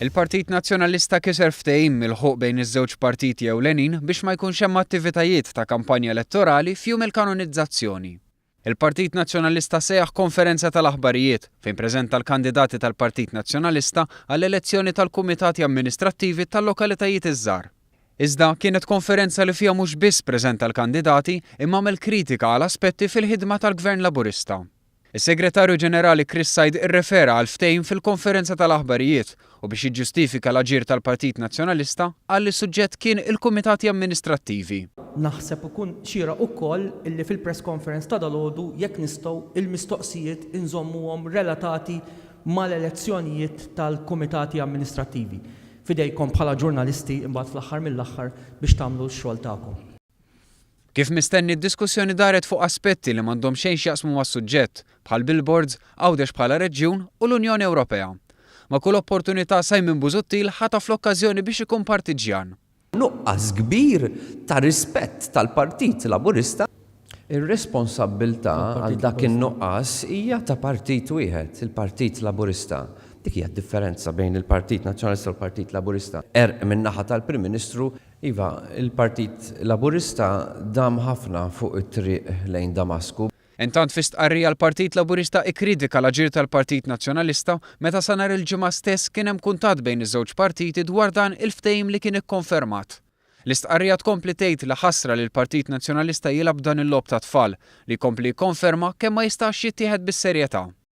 Il-Partit Nazzjonalista kiser ftehim milħuq bejn iż-żewġ partiti ewlenin biex ma jkunx hemm attivitajiet ta' kampanja elettorali f'jum il-kanonizzazzjoni. Il-Partit Nazzjonalista sejjaħ konferenza tal-aħbarijiet fejn preżenta l-kandidati tal-Partit Nazzjonalista għall-elezzjoni tal-kumitati amministrattivi tal-lokalitajiet iż-żgħar. Iżda, kienet konferenza li fiha mhux biss preżenta l-kandidati imma għamel kritika għal aspetti fil-ħidma tal-Gvern Laburista. Is-Segretarju Ġenerali Chris Said irrefera għall-ftehim fil-konferenza tal-aħbarijiet u biex jiġġustifika l-aġir tal-Partit Nazzjonalista qal li s-suġġett kien il-kumitati amministrattivi. Naħseb ikun xieraq ukoll illi fil-press conference ta' dalgħodu jekk nistgħu il-mistoqsijiet inżommuhom relatati mal-elezzjonijiet tal-kumitati amministrattivi. F'idejkom bħala ġurnalisti imbagħad fl-aħħar mill-aħħar biex tagħmlu x-xogħol tagħkom. Kif mistenni d-diskussjoni daret fuq aspetti li m'għandhom xejn x'jaqsmu mas-suġġett, bħal billboards, Għawdex bħala reġjun u l-Unjoni Ewropea. Ma' kull opportunità Simon Busuttil ħataf l-okkażjoni biex ikun partiġġjan. Nuqqas kbir ta' rispett tal-Partit Laburista. Ir-responsabbiltà għal dak in-nuqqas hija ta' partit wieħed, il-Partit Laburista. Dik hija d-differenza bejn il-Partit Nazzjonalista u l-Partit Laburista. Qerq min-naħa tal-Prim Ministru Iva, il-Partit Laburista dam ħafna fuq it-triq lejn Damasku. Intant fi stqarrija l-Partit Laburista ikkritika l-aġir tal-Partit Nazzjonalista meta sa nhar il-Ġimgħa stess kien hemm kuntatt bejn iż-żewġ partiti dwar dan il-ftehim li kien ikkonfermat. L-istqarrija tkompli tgħid li ħasra li l-Partit Nazzjonalista jilgħab dan il-logħob tat-tfal li jkompli jikkonferma kemm ma jistax jittieħed bis-serjetà.